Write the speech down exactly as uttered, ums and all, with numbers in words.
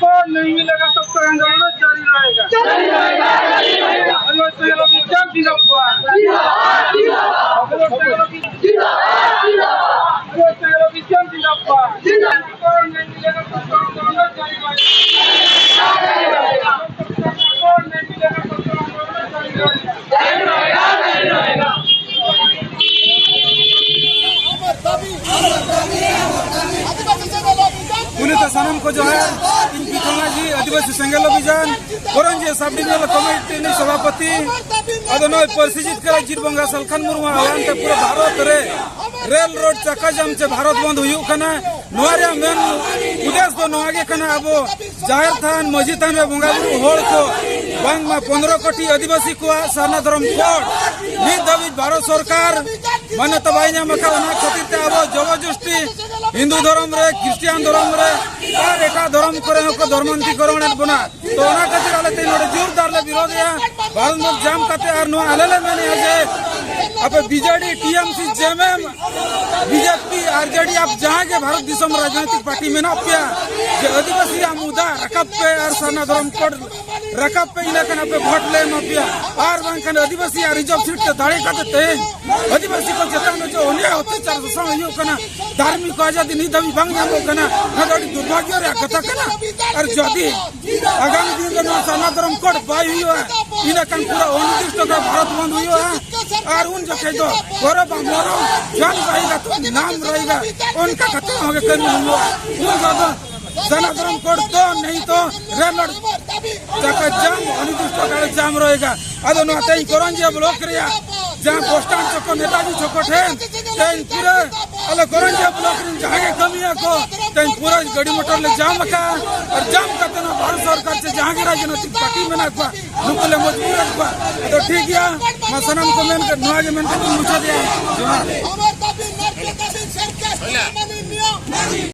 को नहीं मिलेगा तब तक आंदोलन जारी रहेगा। आदिवासी संगठन जिंदाबाद। आदिवासी संगठन जिंदाबाद। आदिवासी संगठन जिंदाबाद। को नहीं मिलेगा तब तक आंदोलन जारी रहेगा। को नहीं मिलेगा तब तक आंदोलन जारी रहेगा। ᱯᱩᱭᱞᱩ ᱛᱮ ᱥᱟᱱᱟᱢ ᱠᱚ ᱡᱚᱦᱟᱨ᱾ ᱤᱧ ᱯᱤᱛᱷᱚᱞ ᱢᱟᱹᱡᱷᱤ, ᱟᱹᱫᱤᱵᱟᱹᱥᱤ ᱥᱮᱸᱜᱮᱞ ᱚᱵᱷᱤᱡᱟᱱ ᱠᱚᱨᱚᱧᱡᱤᱭᱟᱹ ᱥᱟᱵ ᱰᱤᱵᱷᱤᱡᱚᱱᱟᱞ ᱠᱚᱢᱤᱴᱤ ᱨᱤᱱᱤᱡ ᱥᱚᱵᱷᱟᱯᱚᱛᱤ᱾ ᱟᱫᱚ ᱱᱚᱜᱼᱚᱭ ᱯᱟᱹᱨᱥᱤ ᱡᱤᱛᱠᱟᱹᱨ ᱡᱤᱛ ᱵᱚᱸᱜᱟ ᱥᱟᱞᱠᱷᱟᱱ ᱢᱩᱨᱢᱩ ᱟᱦᱞᱟᱱ ᱛᱮ ᱯᱩᱨᱟᱹ ᱵᱷᱟᱨᱚᱛ ᱨᱮ ᱨᱮᱞ ᱨᱳᱰ ᱪᱟᱠᱟ ᱡᱟᱢ ᱪᱮ ᱵᱷᱟᱨᱚᱛ ᱵᱚᱱᱫ ᱦᱩᱭᱩᱜ ᱠᱟᱱᱟ᱾ ᱱᱚᱣᱟ ᱨᱮᱭᱟᱜ ᱢᱮᱱ ᱩᱫᱮᱥ ᱫᱚ ᱱᱚᱣᱟ ᱜᱮ ᱠᱟᱱᱟ, ᱟᱵᱚ ᱡᱟᱦᱮᱨ ᱛᱷᱟᱱ, ᱢᱟᱹᱡᱷᱤ ᱛᱷᱟᱱ ᱨᱮ ᱵᱚᱸᱜᱟ ᱵᱩᱨᱩ ᱦᱚᱲ ᱠᱚ ᱵᱟᱝᱢᱟ ᱯᱚᱱᱨᱚ ᱠᱳᱴᱤ ᱟᱹᱫᱤᱵᱟᱹᱥᱤ ᱠᱚᱣᱟᱜ ᱥᱟᱨᱱᱟ ᱫᱷᱚᱨᱚᱢ ᱠᱳᱰ ᱱᱤᱛ ᱫᱷᱟᱹᱵᱤᱡ ᱵᱷᱟᱨᱚᱛ ᱥᱚᱨᱠᱟᱨ ᱢᱟᱱᱚᱛᱟ ᱵᱟᱭ ᱧᱟᱢ ᱟᱠᱟᱫ᱾ ᱚᱱᱟ ᱠᱷᱟᱹᱛᱤᱨ ᱛᱮ ᱟᱵᱚ ᱡᱚᱵᱚᱨᱡᱚᱥᱴᱤ ᱦᱤᱱᱫᱩ ᱫᱷᱚᱨᱚᱢ ᱨᱮ, ᱠᱷᱨᱤᱥᱴᱤᱭᱟᱱ ᱫᱷᱚᱨᱚᱢ ᱨᱮ ᱟᱨ ᱮᱴᱟᱜ ᱫᱷᱚᱨᱚᱢ ᱠᱚᱨᱮ ᱦᱚᱸᱠᱚ ᱫᱷᱚᱨᱢᱟᱱᱛᱤᱠᱚᱨᱚᱱᱮᱫ ᱵᱚᱱᱟ᱾ ᱛᱚ ᱚᱱᱟ ᱠᱷᱟᱹᱛᱤᱨ ᱟᱞᱮ ᱛᱮᱦᱮᱧ ᱱᱚᱰᱮ ᱡᱳᱨᱫᱟᱨ ᱞᱮ ᱵᱤᱨᱳᱫᱷᱮᱜᱼᱟ ᱵᱷᱟᱨᱚᱛ ᱵᱚᱱᱫᱷ ᱡᱟᱢ ᱠᱟᱛᱮ᱾ ᱟᱨ ᱱᱚᱣᱟ ᱟᱞᱮ ᱞᱮ ᱢᱮᱱᱮᱜᱼᱟ ᱡᱮ ᱟᱯᱮ ᱵᱤᱡᱮᱰᱤ, ᱴᱤᱮᱢᱥᱤ, ᱡᱮᱢᱮᱢ, ᱵᱤᱡᱮᱯᱤ, ᱟᱨᱡᱮᱰᱤ, ᱟᱯ ᱡᱟᱦᱟᱸ ᱜᱮ ᱵᱷᱟᱨᱚᱛ ᱫᱤᱥᱚᱢ ᱨᱟᱡᱽᱱᱳᱭᱛᱤᱠ ᱯᱟᱨᱴᱤ ᱢᱮᱱᱟᱜ ᱯᱮᱭᱟ, ᱡᱮ ᱟᱹᱫᱤᱵᱟᱹᱥᱤᱭᱟᱜ ᱢᱩᱫᱟ ᱨᱟᱠᱟᱵ ᱯᱮ ᱟᱨ ᱥᱟᱨᱱᱟ ᱫᱷᱚᱨᱚᱢ ᱠᱳᱰ ᱨᱟᱠᱟᱵ ᱯᱮ, ᱤᱱᱟᱹ ᱠᱷᱟᱱ ᱟᱯᱮ ᱵᱷᱳᱴ ᱞᱮ ᱮᱢᱟ ᱯᱮᱭᱟ᱾ ᱟᱨ ᱵᱟᱝᱠᱷᱟᱱ ᱟᱹᱫᱤᱵᱟᱹᱥᱤᱭᱟᱜ ᱨᱤᱡᱟᱨᱵᱷ ᱥᱤᱴ ᱛᱮ ᱫᱟᱲᱮ ᱠᱟᱛᱮ ᱛᱮᱦᱮᱧ ᱟᱹᱫᱤᱵᱟᱹᱥᱤ ᱠᱚ ᱪᱮᱛᱟᱱ ᱨᱮ ᱡᱮ ᱚᱱᱭᱟᱭ ᱚᱛᱛᱟᱪᱟᱨ ᱥᱳᱥᱚᱱ ᱦᱩᱭᱩᱜ ᱠᱟᱱᱟ, ᱫᱷᱟᱨᱢᱤᱠ ᱟᱡᱟᱫᱤ ᱱᱤᱛ ᱫᱷᱟᱹᱵᱤᱡ ᱵᱟᱝ ᱧᱟᱢᱚᱜ ᱠᱟᱱᱟ, ᱱᱚᱣᱟ ᱫᱚ ᱟᱹᱰᱤ ᱫᱩᱨᱵᱷᱟᱜᱭᱚ ᱨᱮᱭᱟᱜ ᱠᱟᱛᱷᱟ ᱠᱟᱱᱟ᱾ ᱟᱨ ᱡᱩᱫᱤ ᱟᱜᱟᱢᱤ ᱫᱤᱱ ᱨᱮ ᱱᱚᱣᱟ ᱥᱟᱨᱱᱟ ᱫᱷᱚᱨᱚᱢ ᱠᱳᱰ ᱵᱟᱭ ᱦᱩᱭᱩᱜᱼᱟ, ᱤᱱᱟᱹ ᱠᱷᱟᱱ ᱯᱩᱨᱟᱹ ᱚᱱᱤᱨᱫᱤᱥᱴᱚ ᱠᱟᱞ ᱵᱷᱟᱨᱚᱛ ᱵᱚᱱᱫ ᱦᱩᱭᱩᱜᱼᱟ᱾ ᱟᱨ ᱩᱱ ᱡᱚᱠᱷᱮᱡ ᱫᱚ ᱜᱚᱨᱚᱵ ᱟᱨ ᱢᱚᱨᱚᱢ ᱡᱟᱱ ᱨᱟᱦᱮᱜᱟ ᱛᱚ ᱱᱟᱢ ᱨᱟᱦᱮᱜᱟ, ᱚᱱᱠᱟ ᱠᱟᱛᱮ ᱦᱚᱸ ᱜᱮ ᱠᱟᱹᱢᱤ ᱦᱩᱭᱩᱜᱼᱟ᱾ ᱩᱱ ᱡᱚᱠᱷᱮᱡ ᱫᱚ ᱥᱟᱨᱱᱟ ᱫᱷᱚᱨᱚᱢ ᱠᱳᱰ ᱫᱚ ᱱᱤᱛ ᱨᱮᱞ ᱨᱳᱰ ᱪᱟᱠᱟ ᱡᱟᱢ, ᱚᱱᱤᱨᱫᱤᱥᱴᱚ ᱠᱟᱞ ᱡᱟᱢ ᱨᱟᱦᱮᱜᱟ᱾ ᱟᱫᱚ ᱱᱚᱣᱟ ᱛᱮᱦᱮᱧ ᱠᱚᱨᱚᱧᱡᱤᱭᱟᱹ ᱵᱞᱚᱠ ᱨᱮᱭᱟᱜ ᱡᱟᱦᱟᱸ ᱵᱚᱥ ᱥᱴᱟᱱᱰ ᱪᱚᱠᱚ, ᱱᱮᱛᱟᱡᱤ ᱪᱚᱠᱚ ᱴᱷᱮᱱ ᱛᱮᱦᱮᱧ ᱯᱩᱨᱟᱹ ᱟᱞᱮ ᱠᱚᱨᱚᱧᱡᱤᱭᱟᱹ ᱵᱞᱚᱠ ᱨᱮᱱ ᱡᱟᱦᱟᱸ ᱜᱮ ᱠᱟᱹᱢᱤᱭᱟ ᱠᱚ, ᱛᱮᱦᱮᱧ ᱯᱩᱨᱟᱹ ᱜᱟᱹᱰᱤ ᱢᱚᱴᱚᱨ ᱞᱮ ᱡᱟᱢ ᱟᱠᱟᱫᱼᱟ᱾ ᱟᱨ ᱡᱟᱢ ᱠᱟᱛᱮ ᱱᱚᱣᱟ ᱵᱷᱟᱨᱚᱛ ᱥᱚᱨᱠᱟᱨ ᱪᱮ ᱡᱟᱦᱟᱸ ᱜᱮ ᱨᱟᱡᱽᱱᱳᱭᱛᱤᱠ ᱯᱟᱨᱴᱤ ᱢᱮᱱᱟᱜ ᱠᱚᱣᱟ, ᱱᱩᱠᱩ ᱞᱮ ᱢᱚᱡᱽᱵᱩᱨᱮᱫ ᱠᱚᱣᱟ᱾ ᱟᱫᱚ ᱴᱷᱤᱠ ᱜᱮᱭᱟ, ᱢᱟ ᱥᱟᱱᱟᱢ ᱠᱚ ᱢᱮᱱ ᱠᱟᱛᱮ ᱱᱚᱣᱟ ᱜᱮ ᱢᱮᱱ ᱠᱟᱛᱮ ᱢᱩᱪᱟᱹᱫᱮᱜᱼᱟ᱾ ᱡᱚᱦᱟᱨ᱾